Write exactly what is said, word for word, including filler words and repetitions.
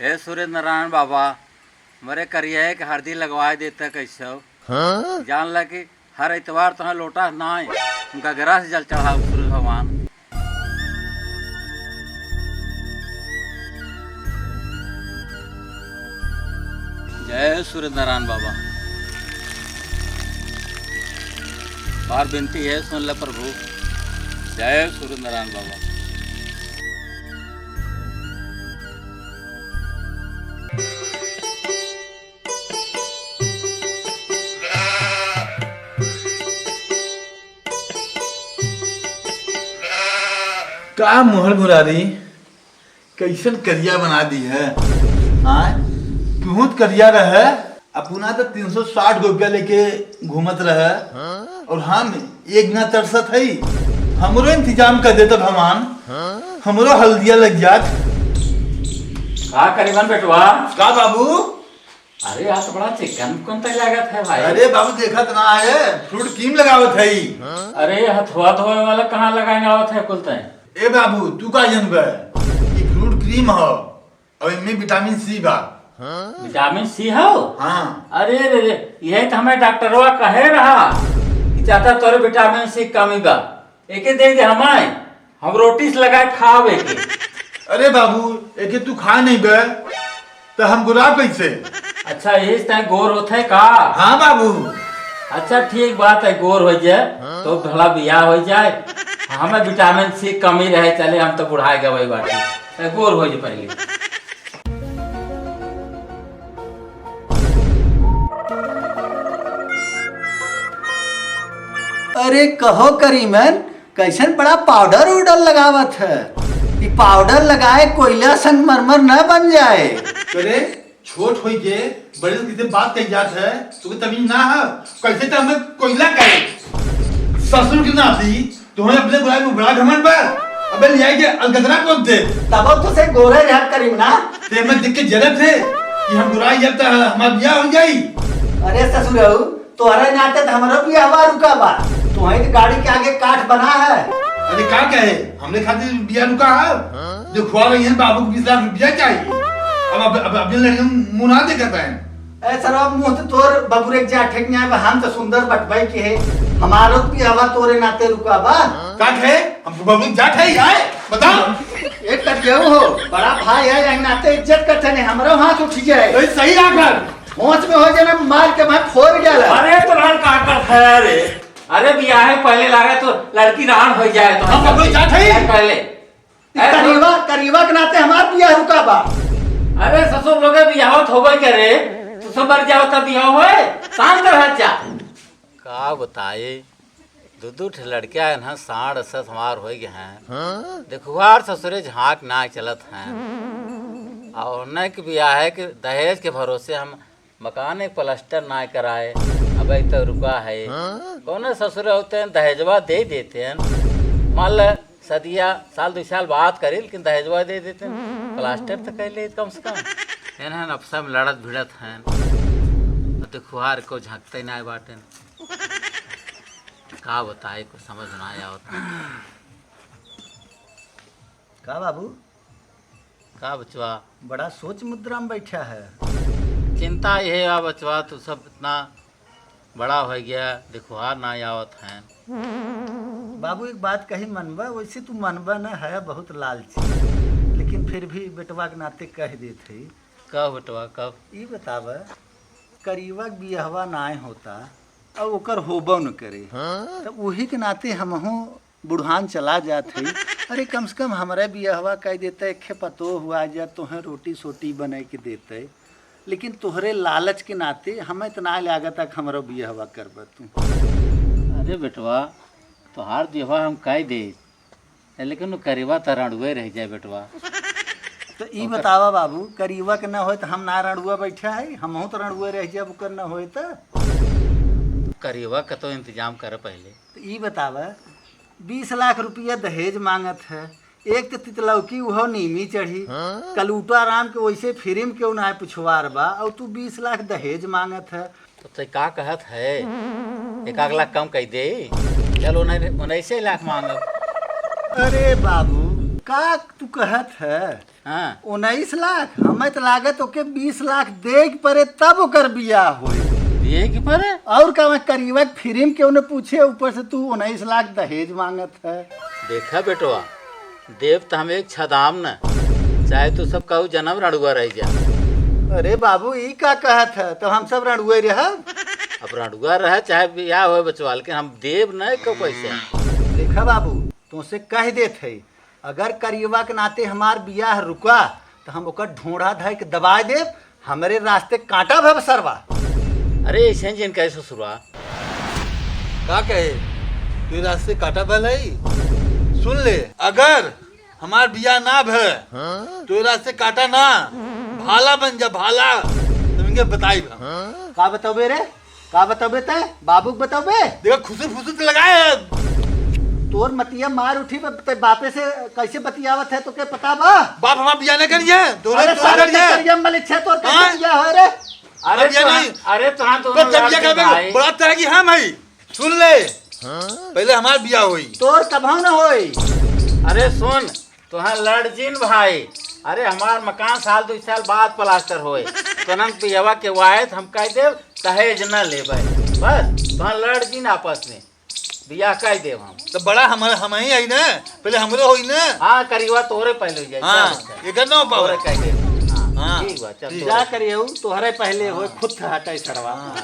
हे सूर्य नारायण बाबा, मरे करिया के हरदी लगवाए देता कैसो। हाँ? जान ला कि हर इतवार तोहे लोटा नाय, गगरा से जल चढ़ाओ सूर्य भगवान। जय सूर्य नारायण बाबा। बार बिनती है, सुन ले प्रभु। जय सूर्य नारायण बाबा। का मोहर मुरारी, कैसन करिया बना दी है। हाँ, तुहूँ त करिया रहे, अपना तो तीन सौ साठ गो रुपया लेके घूमत रहे, और हम एक ना तरसत हई। हमरो इंतजाम कर देता भगवान, हमरो हल्दिया लग जात। का करीबन बेटवा? का बाबू? अरे, आज तो बड़ा चिकन कुन तै लागत है भाई। अरे बाबू, देखत ना है, फ्रूट क्रीम लगावत है। अरे, हथवा धोए वाला कहाँ लगाए आवत है कुल तै? ए बाबू, तू का जनबे? ई फ्रूट क्रीम हो, और इनमें विटामिन सी बा। विटामिन सी हो? हाँ। अरे रे रे, यही तो हमें डॉक्टरवा कहे रहा कि चाचा तोरे विटामिन सी कमी बा, एके दे दे हमारे, हम रोटी से लगाए खाब एके। अरे बाबू, एके तू खा नहीं बे, तो हम गुलाब कैसे? अच्छा, यही से तैं गोर होत है का? हाँ बाबू। अच्छा, ठीक बात है, गोर हो जाए तो भला बियाह हो जाए, हमें विटामिन सी कमी रहे, चले हम तो बुढ़ाए गए बाटी, तैं गोर हो जाए पहले। अरे कहो करीमन, कैसन बड़ा पाउडर उडर लगावत है? ई पाउडर लगाए कोयला संगमरमर न बन जाए। अरे छोट होई के बड़े लोग से बात कही जात है, तुके तमीज ना है? कैसे तो हमें कोयला कहे? ससुर की नाती, तुम्हें अपने बुराई में बड़ा घमंड बा। अबे ले आई के अलकतरा को दे। तब तो से गोरे रहत करीम ना। ते हमें देख के जरत है कि हम बुराई जब तक हमार बियाह हो जाई। अरे ससुरऊ, तोहरे नाते तो हमरो बियाहवा रुका बा। तोहरे तो गाड़ी के आगे काठ बना है। अरे का कहे, हमरे खातिर बियाह रुका है? जो खुआ रही है बाबू को बीस लाख रुपया चाहिए। अब, अब, अब, अब इन लड़कियों मुंह ना देखता है। ए सरवा, मुंह तो तोर बबुरे के जा ठेक न्याय बा, हम तो सुंदर बटवाई के है, हमारो तो बियाहवा तोरे नाते रुका बा। का कहे? हम बबुरे के जाट है, आए? बताओ। एक कर देऊ हो, बड़ा भाई है, यही नाते इज्जत करते नहीं, हमरो हाथ उठ जाए। ए, सही आकर। होश में हो जाना, मार के मैं फोड़ गया। अरे तो लड़का का है रे। अरे बियाह है पहले लागे तो लड़की रान हो जाए तो हम बबुरे के जाट है। पहले। अरे करीबा, करीबा के नाते हमार बियाह रुका बा। अरे ससुर लोगे बियाह होत होबे करे, तू सब मर जाओ तब बियाह होए, शांत रह जा। का बताए, दू दू ठे लड़किया इन्हें साँड़ से समार होइ गए हैं। हाँ? देखुआर ससुरे झाँक ना चलत हैं। और उन्हें के बियाह है कि दहेज के भरोसे हम मकान एक प्लास्टर ना कराए, अब एक तो रुका है। हाँ? कौन ससुर होते हैं, दहेजवा दे देते हैं। मान ले, सदिया साल दो साल बाद करी, लेकिन दहेजवा दे देते हैं। प्लास्टर तो कर ले कम से कम। इन्हें आपस में लड़त भिड़त हैं। तो खुआर को झंकते ना बाटें। का बताए, कुछ समझ ना आवत। का बाबू? का बचवा? बड़ा सोच मुद्रा में बैठा है। चिंता यह है बचवा, तू सब इतना बड़ा हो गया, देखुआर ना आवत हैं। बाबू, एक बात कही मनबा, वैसे तू मनबा न है, बहुत लालची, लेकिन फिर भी बेटवा के नाते कह देत है। कब बेटवा, कब? ई बतावा, करीबा के बियहवा नाय होता, अब ओकर होबो न करे, हाँ? तो वही के नाते हमहू बुढ़ान चला जात है। अरे, कम से कम हमरा बियहवा कह देते, एक खे पतोह हुआ जा, तोहें रोटी सोटी बने के देते, लेकिन तोहरे लालच के नाते हमें तो ना लागत कि हमरो बियहवा करबा तू। अरे बेटवा, तोहार बियहवा हम कह दे, लेकिन वो करीबा तो रणुए रह जाए बेटवा। तो ई ओकर बतावा बाबू, करीबा के ना होए तो हम ना रणुआ बैठा है, हमहू तो रणुए रह जाए, ओकर ना होए तो। करीबा का तो इंतजाम कर पहले। तो ई बतावा, बीस लाख रुपया दहेज मांगत है, एक तो तितलौकी उहो नीमी चढ़ी, हाँ? कलूटा राम के वैसे फिल्म के उनाय पुछवार बा, और तू बीस लाख दहेज मांगत है। तो तै का कहत है, एक आध लाख कम कह दे, चल उन्हें, उन्नीस लाख मांगब। अरे बाबू, का तू कहत है? हाँ। उन्नीस लाख? हमें तो लागत ओके बीस लाख देइ के परे तब ओकर बियाह होई। देइ के परे? और का, मैं करीबक फिरिम के उन्हें पूछे, ऊपर से तू उन्नीस लाख दहेज माँगत है। देखा बेटवा, देब त हम एक छदाम न, चाहे तू सब कहू जनम रड़ुआ रह जा। अरे बाबू, ई का कहत है? तो हम सब रड़ुए रहब? अब रड़ुआ रह चाहे बियाह होए बचवा, लेकिन हम देब न एको पैसा। देखा बाबू, तुमसे कह देत है, अगर करियवा के नाते हमार बियाह रुका, तो हम ओकर ढोंढा धइ के दबाए देब, हमरे रास्ते कांटा भव सरवा। अरे ऐसे जिन कहे ससुरा। का कहे? तू रास्ते कांटा भल है? सुन ले, अगर हमार बियाह ना भे, तो रास्ते कांटा ना, भाला बन जा, भाला। तुम इनके बताई हम। का बतौबे रे? का बतौबे तै? बाबू के बतौबे? देखो, खुसुर फुसुर तो लगाए है। तोर मतिया मार उठी, ब-, तै बापे से कैसे बतियावत है, तो के पता बा? बाप हमार बियाह नहीं करिए, दोनों अरे तोर सारे करिए। चक्करिया में लिखे तोर कैसे हाँ? बियाह हो रे? अरे अब ये तो नहीं। अरे तो हाँ, तो दोनों जब ये लाड़ कहबे, भाई। बड़ा तरह की हम है। सुन ले, पहले हमार बियाह होई। तोर तबहु न होई। अरे सुन, तोहार लड़ जिन भाई। अरे हमार मकान साल दो साल बाद प्लास्टर होए, तोहन बियाह के वायद हम कह देब, दहेज न लेबे। बस तोहार लड़ जिन आपस में, बियाह कह देब हम। तो बड़ा हम, हम ही आई ना, पहले हमरो होई ना। हाँ, करियवा तोहरे पहले हो जाए, हाँ, चल, चल। एकर ना पावे। तोहरे कह देब। हाँ, हाँ, ठीक बा, चल, ठीक। तोहरे। जा करियऊ, तोहरे पहले होए, हाँ। खुद हटाई सरवा। हाँ।